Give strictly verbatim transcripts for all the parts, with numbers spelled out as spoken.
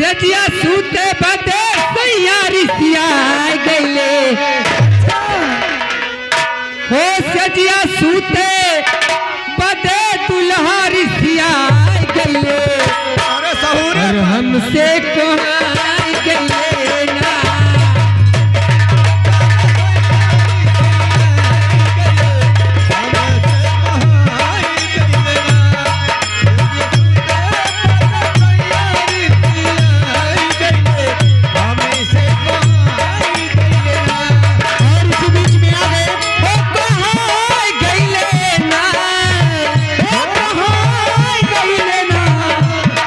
सजिया सूते बदे सैया रिसियाय गइले। हो सजिया सूते बदे दुल्हा रिसियाय गइले। अरे सहूरे और हमसे कोहाय गइले ना। और इसी बीच में आ गए, ओ कहाँ गइले ना, ओ कहाँ गइले ना।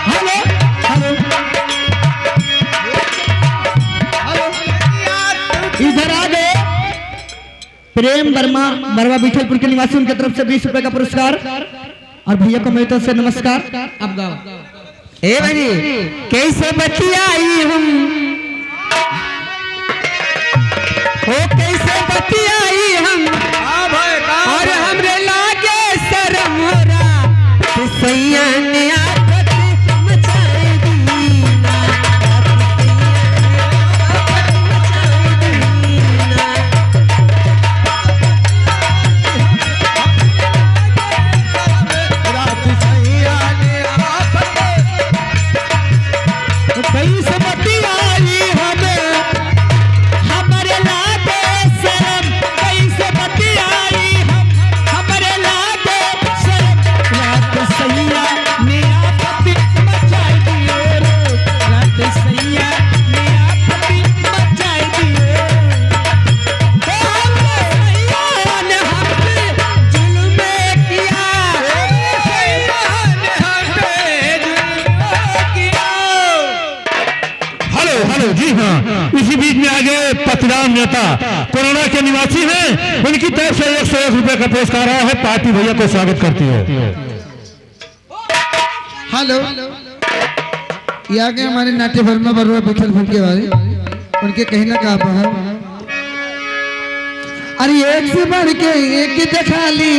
हेलो, हेलो, हेलो, इधर आ गए। प्रेम वर्मा, बरवा विठलपुर के निवासी, उनके तरफ से बीस रुपए का पुरस्कार। और भैया को मेरी तरफ से नमस्कार। आप गाओ। ए भाई, कैसे बतियाई हम, ओ कैसे बतियाई हम, हाँ भाई, का और भाई? हमरे लागे शरम हो रहा, तो सैया ने आफत मचाई दी ना। कैसे बतियाई हम, हमरे लागे शरम, कैसे बतियाई हम, हमरे लागे शरम। रात सैया ने आफत मचाई दियो रे, रात सैया ने आफत मचाई दियो। ओ हमरे सैया ने हम पे जुल्म किया, सैया ने हम पे जुल्म किया। हेलो, हेलो, जी हाँ, इसी बीच में आ गए पत्रकार नेता, कोरोना के निवासी हैं, उनकी तरफ से एक सौ एक रुपए का पुरस्कार आया है, पार्टी भैया को स्वागत करती है। हेलो, ये आ गए हमारे नाट्य वर्मा बरुआ विठलपुर के वाले, उनके कहना का आप है। अरे एक से बढ़ के एक दिखा ली,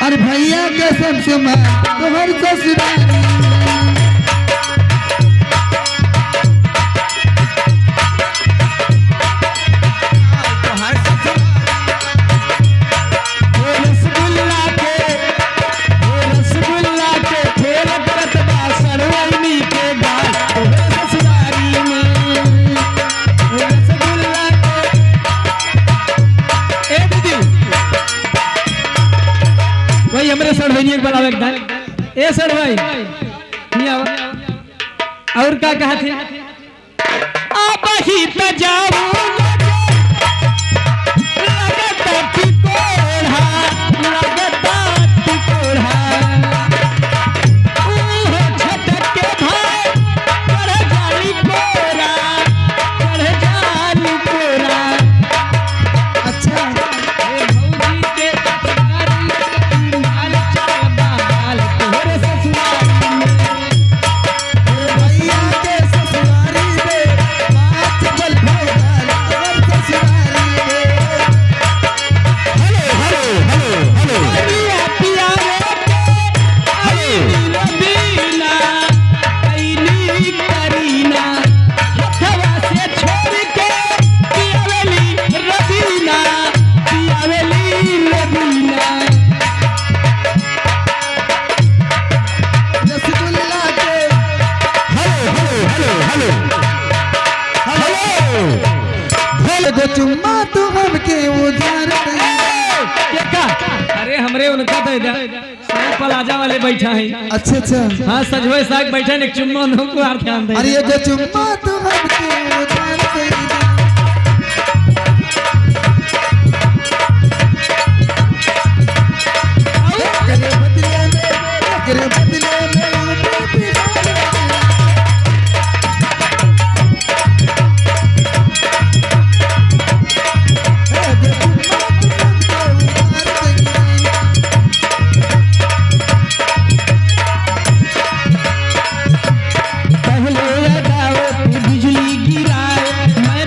अरे भैया कसम से मार तोहर ससुरारी। ओ रसगुल्ला के, ओ रसगुल्ला के खेल करत बा सड़वैनी के गाल, तोहरे ससुरारी में। ओ रसगुल्ला के, ए दीदी, वही हमरे सड़वैनी एक बार आवे एक दान। ए सड़वै, नहीं आवा। और का कहा थे? अबही त जाऊ लगे, लगता टिकोढ़ा, लगता टिकोढ़ा। ऊहो छटक के भाई, चढ़ जाई कोरा, चढ़ जाई कोरा। अच्छा। ए भौजी के ससुरारी, ई माल चल बहाल, तोहरे ससुरारी में। भैया के ससुरारी रे, बात बल भोगाल तोर ससुरारी रे। Hello, hello, hello, hello. भैया पिया रे के, हेलो। अइली रबीना, अइली करीना, हथवा से छोड़ के पियावेली रबीना, पियावेली रबीना। रसगुल्ला के। Hello, hello, hello, hello. Hello. भोल गो चुम्मा तू हमके उधार दे। ए, के का? अरे हमरे उनका दे दे। सही प्लाजा वाले बैठा है। अच्छा, अच्छा। हाँ, सजवे साग बैठा है, एक चुम्मा उनको और ध्यान दे। अरे ये गो चुम्मा तू हमके उधार दे। एकरे बदले में, एकरे बदले में पहले अदावत बिजली गिराए, मैं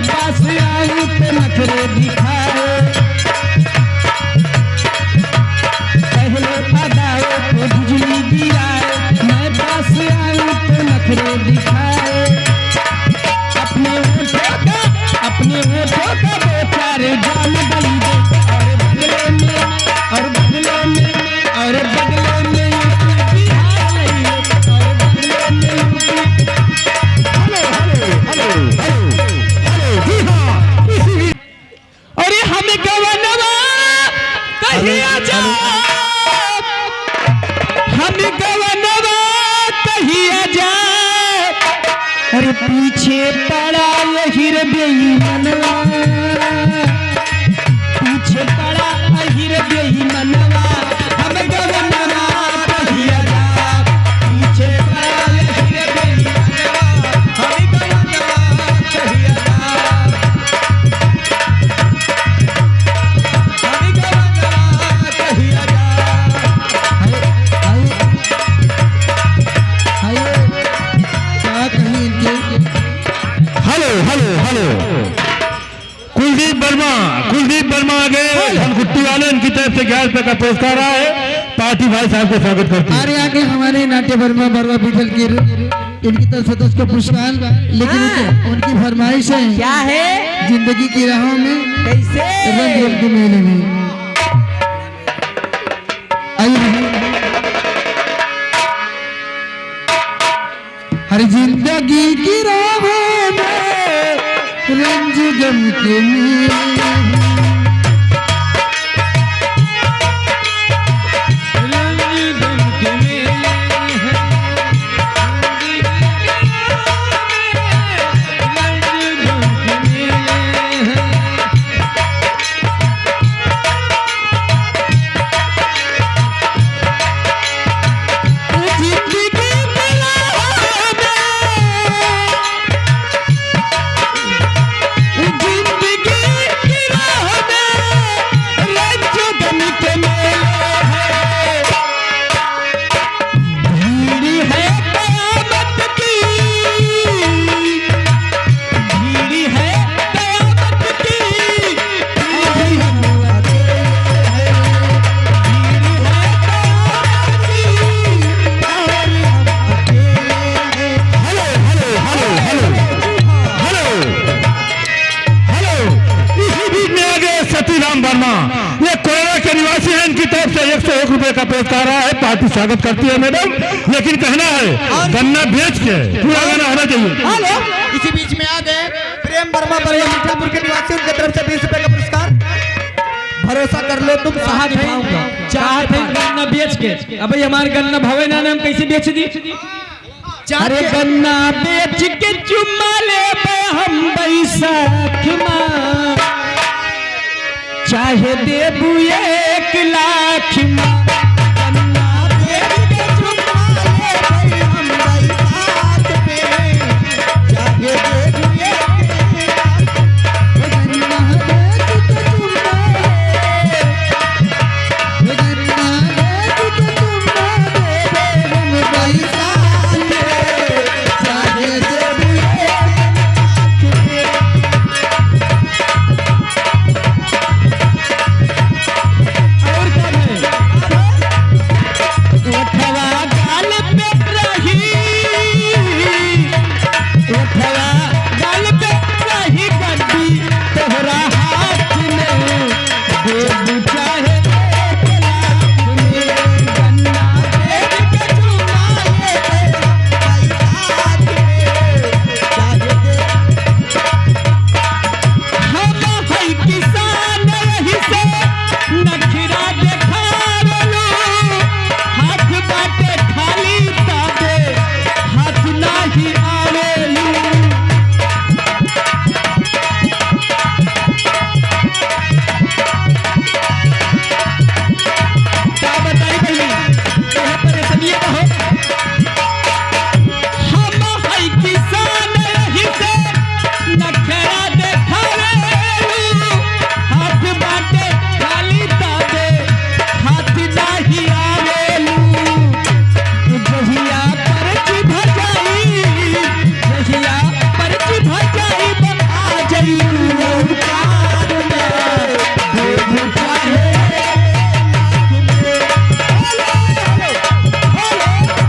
अरे पीछे पड़ा अहिर बेईमनवा, पीछे पड़ा अहिर बेईमनवा, हम गवनवा कहिया जा। पीछे पड़ा अहिर बेईमनवा, हम गवनवा कहिया जा। हम गवनवा कहिया जा। हाय, हाय, हाय। क्या कहीं इनके। Hello, hello, hello. Kuldeep Verma, Kuldeep Verma आ गए, हेलो। धनकुट्टी वाले, इनकी तरफ से ग्यारह रुपए का पुरस्कार आया है, पार्टी भाई साहब को स्वागत करती है। अरे आगे हमारे नाट्य वर्मा, वर्मा पीठल की, इनकी तरफ से दस का पुरस्कार, लेकिन हाँ। उनकी, उनकी फरमाइश है। क्या है? जिंदगी की राहों में कैसे? रंग रंग के मेले में। आइए। हर जिंदगी की राहों में रंज गम के मेले हैं। रंज गम के मेले हैं। रंज गम के मेले हैं। भीड़ है कयामत की, भीड़ है कयामत की, और हम अकेले हैं। भीड़ है कयामत की, और हम अकेले हैं। Hello, hello, hello, hello, hello. Hello, इसी बीच में आ गए सतीराम वर्मा। ये कोयला के निवासी हैं, इनकी तरफ से एक सौ एक रुपए का पुरस्कार आया है, पार्टी स्वागत करती है मैडम। लेकिन कहना है, और गन्ना बेच के पूरा गाना होना चाहिए। हेलो, इसी बीच में आ गए प्रेम वर्मा, बलिया मीठापुर के निवासी, उनके तरफ से बीस रुपए का पुरस्कार। भरोसा कर लो तुम, साथ निभाऊंगा। चाहत है गन्ना बेच के, अब भाई हमारे गन्ना भवे ना, हम कैसे बेच दी? अरे गन्ना बेच के चुम्मा लेबे हम बैसाख मा, चाहे देबू एक लाख मा। गन्ना बेच के चुम्मा लेबे हम बैसाख में, चाहे देबू एक लाख। गन्ना बेच के चुम्मा लेबे। का बताई बहिनी, तोहे परेशानिया बा हो। हम हई किसान, एही से नखरा देखावेलू। हाथ बाटे खाली, तबे हाथ नाही आवेलू। जहिया पर्ची भजाई, जहिया पर्ची भजाई, आ जइबू औकात में।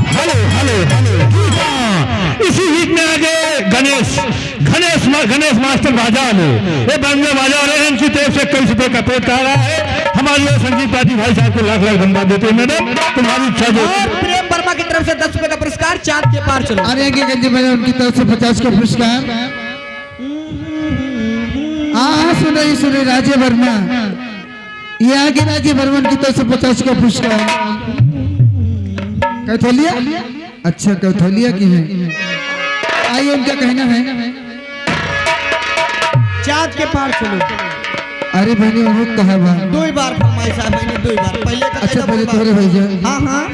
Hello, hello, hello. जी हाँ, इसी बीच में आ गए गणेश, गणेश मा-, गणेश मास्टर बाजा वाले। ये बंगला बाजा वाले हैं, इनकी तरफ से इक्कीस रुपए का पुरस्कार आया है। हमारी ओर संगीत पार्टी भाई साहब को लाख लाख धन्यवाद देते हैं। मैडम, तुम्हारी इच्छा जो और प्रेम वर्मा की तरफ से दस रुपए का पुरस्कार, चांद के पार चलो। अरे, आगे गंजी भैया, उनकी तरफ से पचास का पुरस्कार। हाँ, हाँ, सुनो, ये सुनो, राजे वर्मा। ये आगे राजे वर्मन की तरफ से पचास का पुरस्कार। कैथोलिया? अच्छा, कैथोलिया की है। आइए, उनका कहना है। चाँद के पार चलो। अरे बहनी, वो कहा बा? दो ही बार फरमाइश है बहनी, दो ही बार। पहले का अच्छा, कहना पहले बोला। तोहरे भैया। हाँ, हाँ।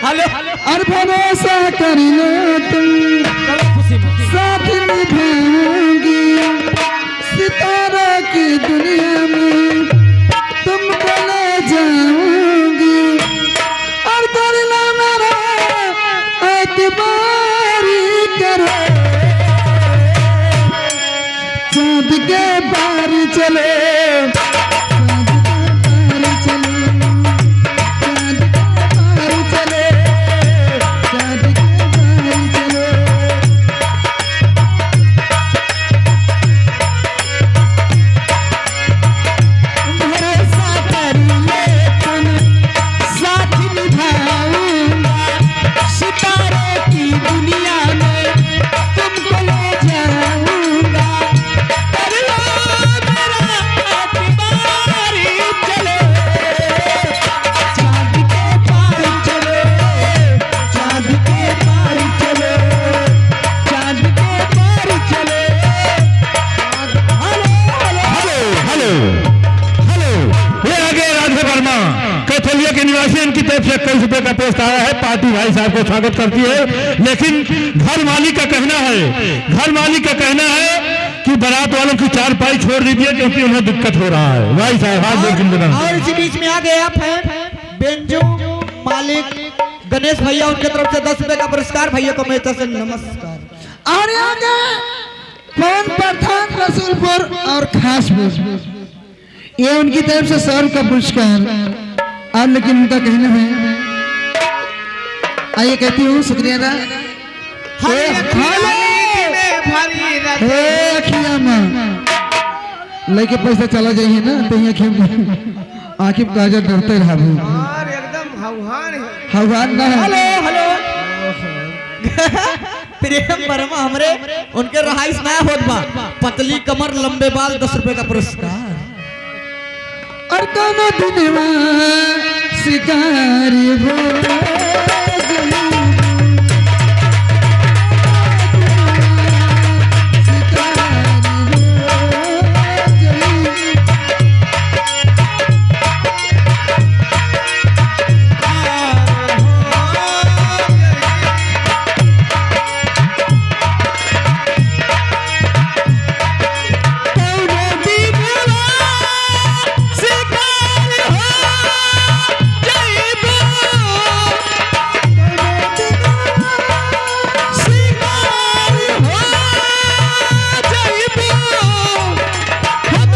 हेलो। और भरोसा कर लो तुम, चलो खुशी में। साथ निभाऊंगी सितारों की दुनिया में। तुमको ले जाऊंगी और करना मेरा एतबार करो। चाँद के पार चलो, चाँद के पार चलो, चाँद के पार चलो, चाँद के पार चलो। भरोसा कर ले तुम, साथ निभाऊंगा, सितारे की दुनिया में तुमको ले जाऊंगा। कर लो मेरा एतबार चलो, चाँद के पार चलो, चाँद के पार चलो, चाँद के पार चलो। Hello, hello, hello, hello. ये आ गए राधे वर्मा, कैथोलिया के निवासी, इनकी तरफ से इक्कीस रुपए का पुरस्कार आया है। पार्टी भाई साहब को स्वागत करती है, लेकिन घर मालिक का कहना है, घर मालिक का कहना है कि बारात वालों की चारपाई छोड़ दीजिए, क्योंकि उन्हें दिक्कत हो रहा है। भाई साहब, हाथ जोड़ के निवेदन। और इसी बीच में आ गए आप हैं बेंजू मालिक गणेश भैया, उनके तरफ से दस रुपए का पुरस्कार। भैया को मेरी तरफ से नमस्कार। और आगे पवन प्रधान रसूलपुर और खासपुर, ये उनकी तरफ से सौ रुपया पुरस्कार। और लेकिन उनका कहना है, आइए कहती हूँ, शुक्रिया अदा। हरी ए, अखिया हेलो। नींद में भरी रहती। हे अखिया माँ, लेके पैसा चला जाइए ना, तो ये अखिया माँ। आँखी में काजर डरते रहबू। यार, एकदम हौहान है। हौहान ना है। Hello, hello. प्रेम वर्मा हमरे, उनके रहाइश ना होत बा। पतली कमर, लंबे बाल, दस रुपए का पुरस्कार। और दोनों दिनवा शिकार हो गई।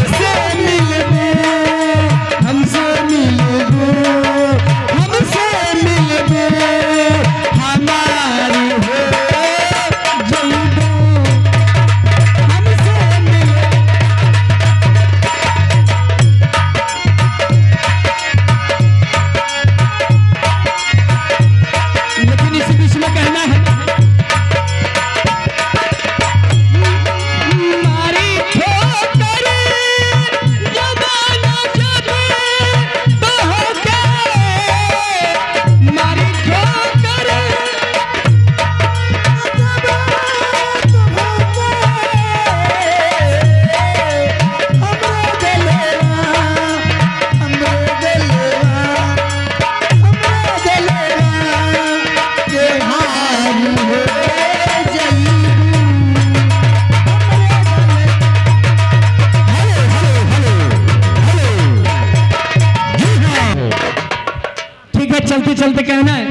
हमसे मिलबू, हमसे मिलबू, हमसे मिलबू, हमार हो जइबू, हमसे मिल-, लेकिन इसी बीच में कहना है, मारी ठोकर जमाना जब तोहके, मारी ठोकर जब तोहके, हमरे गलवा, हमरे गलवा, हमरे गलवा। ठीक है, चलते चलते कहना है,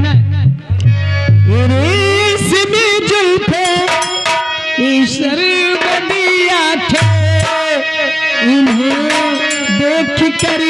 ये रेशमी जुल्फे, ये शरबती आंखें, इन्हें देख कर